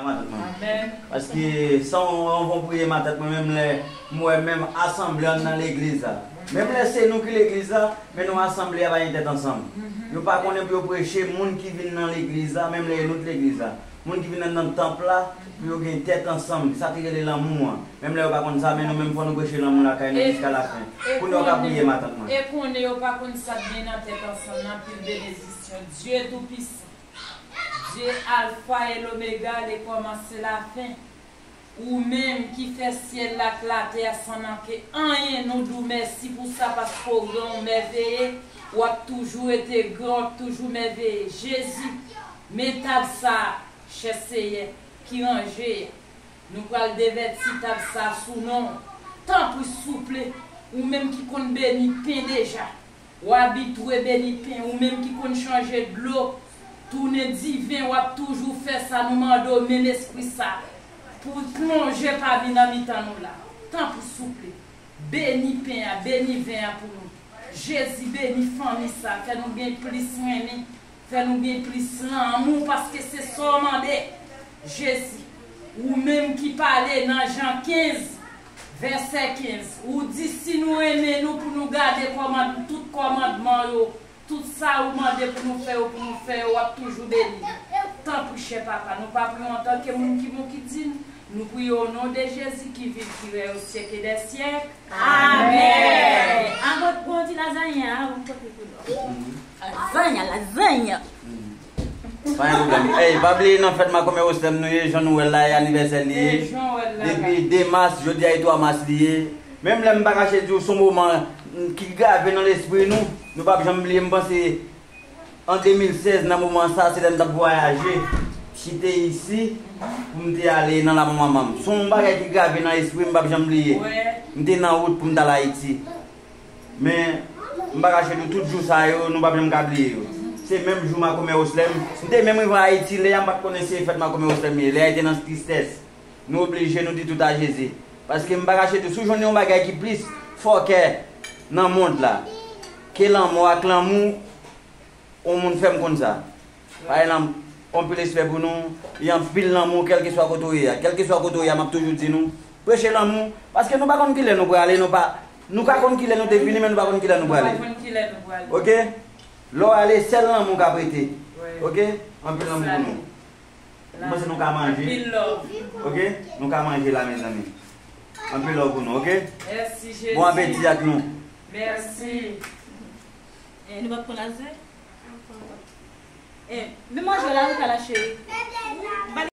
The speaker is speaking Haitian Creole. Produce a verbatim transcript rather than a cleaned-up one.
Matant mwen. Amèn. Paske san yon bon priye matant mwen, menm lè m wè menm asanble an nan legliz la. Menm lè se nou ki legliz la, men nou asanble a pa gen tèt ansanm. Yo pa konnen pou yo preche moun ki vin nan legliz la, menm lè e nou t legliz la. Moun ki vin anndan tanp la, pou yo gen tèt ansanm. Sa ki rele lanmou an. Menm lè yo pa konn sa, men nou menm fò nou preche lanmou lakay nou jiska lafen. Kounye a w ka priye matant mwen. E konnen yo pa konn sa k gen nan tèt ansanm nan, anpil benediksyon. Dye toupisan. Dye Alfa e Lomega, le kòmanse lafen. Ou menm ki fè syèl la ak latè a san manke anyen, nou di w mèsi pou sa paske w gran, w mèveye, w ap toujou rete gran, w ap toujou mèveye. Jezi, men tab sa a, chè Seyè, ki ranje a. Nou pral devèti tab sa a sou non w. Tanpri, souple, ou menm ki konn beni pen deja. W abitwe beni pen, ou menm ki konn chanje dlo, tounen diven, w ap toujou fè sa. Nou mande w, men lespri sa pou l plonje pami nan mitan nou la. Tanpri, souple, beni pen an, beni ven an pou nou. Jezi, beni fanmi sa, fè nou gen plis renmen, fè nou gen plis lanmou, paske se sa w mande. Jezi, ou menm ki pale nan Jan kenz, vèsè kenz, ou di si nou renmen nou, pou nou gade kòmand-, tout kòmandman yo, tout sa ou mande pou nou fè yo, pou nou fè yo, w ap toujou beni. Tanpri, chè Papa, nou pa priye antanke moun ki bon ki diy, nou priye o non de Jezi ki viv, ki rèy o syèk e dè syèk. Amèn. Amèn. An gwo, gwo ti lazanyen an, ou kote pou nou. Lazanya, lazanya. Pa gen pwoblèm. Ey, pa bliye nan fèt makomè Roslèm nou ye, jan nou wè l la, e anivèsè li ye. E jan w wè l la. Depi de mas, jodi a e twa mas li ye. Menm lè m pa kache di w, se yon moman ki grave nan lespri nou. Nou p ap janm bliye, m panse an de mil sèz, nan moman sa, se lè m t ap vwayaje, kite isi, pou m te ale nan laman manman m. Se yon bagay ki grave nan espri m, m p ap janm bliye. M te nan wout pou m t al Ayiti. Men, m pa kache di w, tout jou sa yo, nou p ap janm ka bliye yo. Se menm jou makomè Roslèm, m te menm rive Ayiti, lè a m pa t konnen se fèt makomè Roslèm ye, lè a te nan tristès. Nou oblije, nou di tout a Jezi. Paske m pa kache di w, si w jwenn yon bagay ki plis fòkè nan mond la ke lanmò ak lanmou, yon moun fè m konn sa. Pa gen lanm-, anpil respè pou nou, e anpil lanmou, kèlkeswa kote w ye a. Kèlkeswa kote w ye a, m ap toujou di nou, preche lanmou, paske nou pa konn kilè nou prale, nou pa, nou ka konn kilè nou te vini, men nou pa konn kilè nou prale. Nou pa konn kilè nou prale. Oke? Lè w ale, sèl lanmou k ap rete. Wi. Oke? Anpil lanmou pou nou. M panse nou ka manje. Anpil love. Oke? Nou ka manje la, mezanmi. Anpil love pou nou, oke? Mèsi, Jezi. Bon apeti ak nou. Mèsi. Eh, nou p ap pran lazen? Eh, men manje la, ou ka la, cheri.